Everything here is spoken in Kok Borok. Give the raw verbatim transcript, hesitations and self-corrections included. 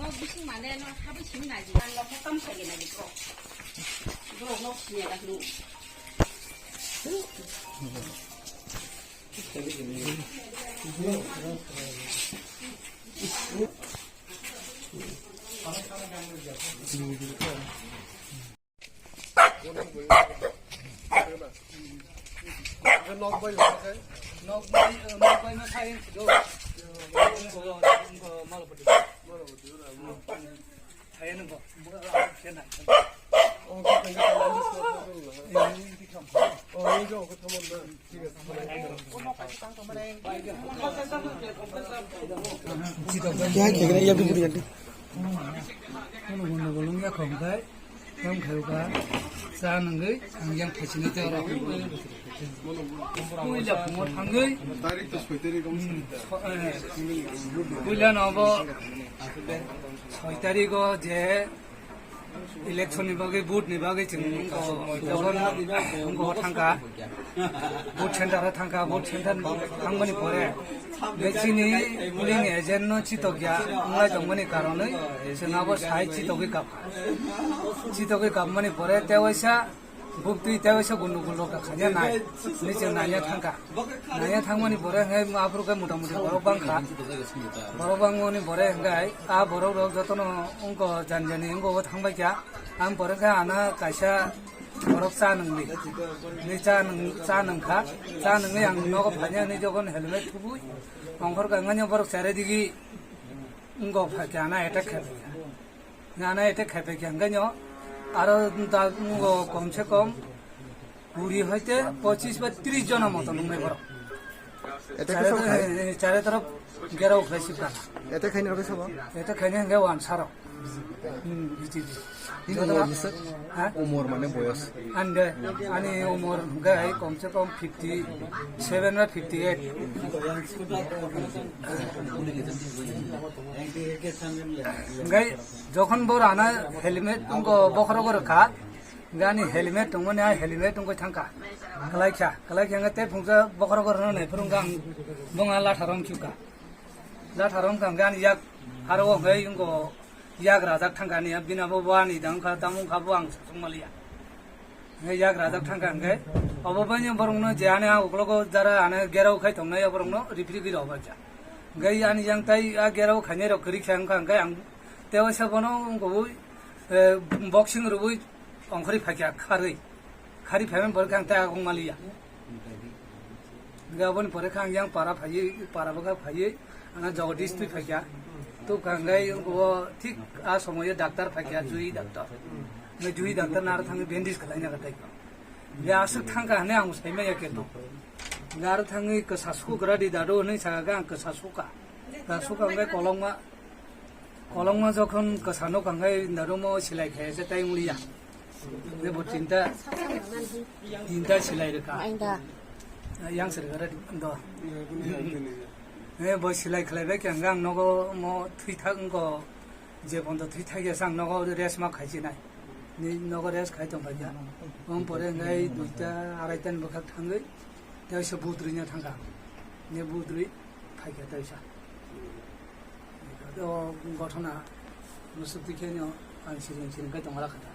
Nok bising mane no habai simi naji. Ang nok tam sa gena di bro. Bro nok sini ada lu. Nok bai, nok bai ma sai do. Malo pati. Saya nunggu. Yang kira ya dulu ya. Kono kono bolong ya kong kai. Yang kau ka. Sa nunggu, ang yang phaisini te oro. Puila phungo thangwi. Puila no bo soi tarigo je election ni bagwi, vote ni bagwi chwng wngkha, jokhon wngkha thangkha, vote center o thangkha, vote center thangmani pore je chini polling agent no chitokya wnglai tongmani karonwi chwng abo sai chitokwi kapkha. Chitokwi kapmani pore tewaisa buktwi tewaisa gundugul rok khaina nai hinwi chwng naiya thangkha. Naiya thangmani pore hwnkhe aphuru khe mota moti borok bangkha. Borok bangmani pore hwnkhe a borok rok jotono wngkha jani jani wngkha o thangbai kha. Ang pore khe ano kaisa borok cha nungdi. Hinwi cha nung, cha nungkha. Cha nungwi ang nogo phaina hinwi jokhon helmet thubui ongkhorkha, wngkha borok chare digi wngkha phaikha, ano attack khaikha. Nana attack khai paikha hwnkhe no aro da, ngo kom se kom kuri hoite pochis ba tris jona moto nungnai borok. Attack chare khe to, sobo khai? Eh, chare toro gerao khlai sibka. Attack khaini rokhe sobo? Attack khaini hwnkhe wan saro. Hmm, B J P. Nini umor bwswk? Ha? Umor mane boyos? Ande, ani umor hwnkhe kom se kom fifty seven ba fifty eight. Hwnkhe Jokhon bo rana helmet wngkha bokhorogo rwkha, gani helmet tongmani a helmet wngwi thangkha, kwlaikha, kwlaikha hwnkhe tei phungsa bokhorogo rwna naiphuru hwnkha ang bongha latha romsukha, latha romkha hwnkhe ani yak aro o hwnkhe wngkha yak rajak thangkha ani, bini abo bo ani da wngkha, tamo wngkha bo ang sasuk maliya. Hwnkhe yak rajak thangkha hwnkhe, obo baino borokno je ani a uklogo jara ani gerao khai tongnai, oborokno ripri gwi rw bacha. Hwnkhe ani yang tai a gerao khainai rok kwrwi kha wngkha, hwnkhe ang tewaisa bono wngkha bo, eh, boxing rwui ongkhorwi phaikha kharwi. Kharwi phaimani pore khe ang tai agong maliya. Hwnkhe aboni pore khe ang yang para phaiwi, para bwkha phaiwi, ano Jagadish twi phaikha. Tubkha hwnkhe o thik a somoyo doctor phaikha, Jui doctor. Hwnkhe Jui doctor no aro thangwi bandage khwlaina kha tai. Hwnkhe aswk thangkha hwnwi ang saimanya khe to. Hwnkhe aro thangwi kwsa sukugra di dadu hwnwi sakha khe ang kwsa sukha. Kwsa sukha hwnkhe kolokma Kolokma jokhon kwsa nokha hwnkhe darumo silai khe se tai wng liya. Nebo tinta, tinta silai rwkha. Yang se rwkha do. Nebo silai khlai bai khe hwnkhe ang nogo mo thwi thak wngkho, je pondo thwi thak ya se ang nogo rest ma khai sinai. Ni nogo rest khai tong kha ya. Wng pore hwnkhe duita arai ta ni bwkhak thangwi tei se budri no thang kha. Ne budri phai kha tei sa. O ghotona mwswk twi khe no ang siring siring khe tong la kha ta.